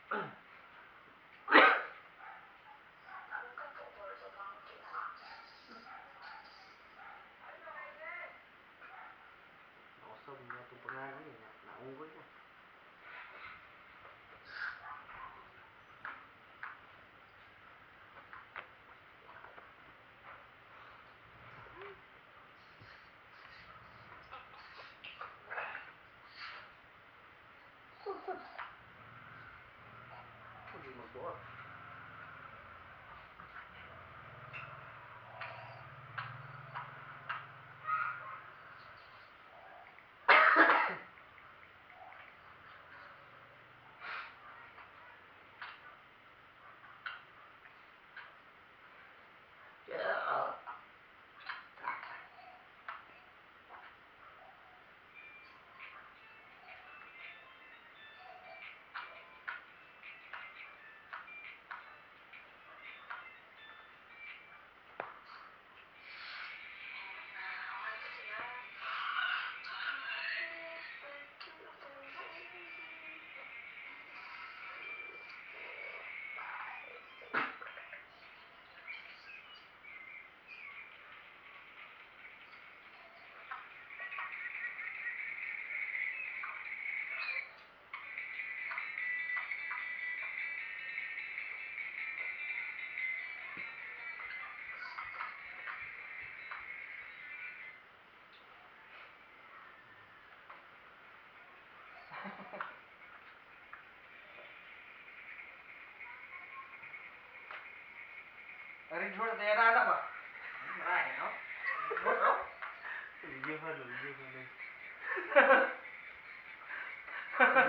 Nausab na itong pangalan eh. Naunggoy ko. Hindi magbuot. Arrangement na yan anak ba? Ay, no? No? Video ka no, video ka no.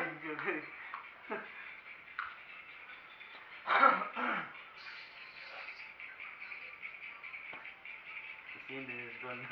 Video ka. Sino is gone.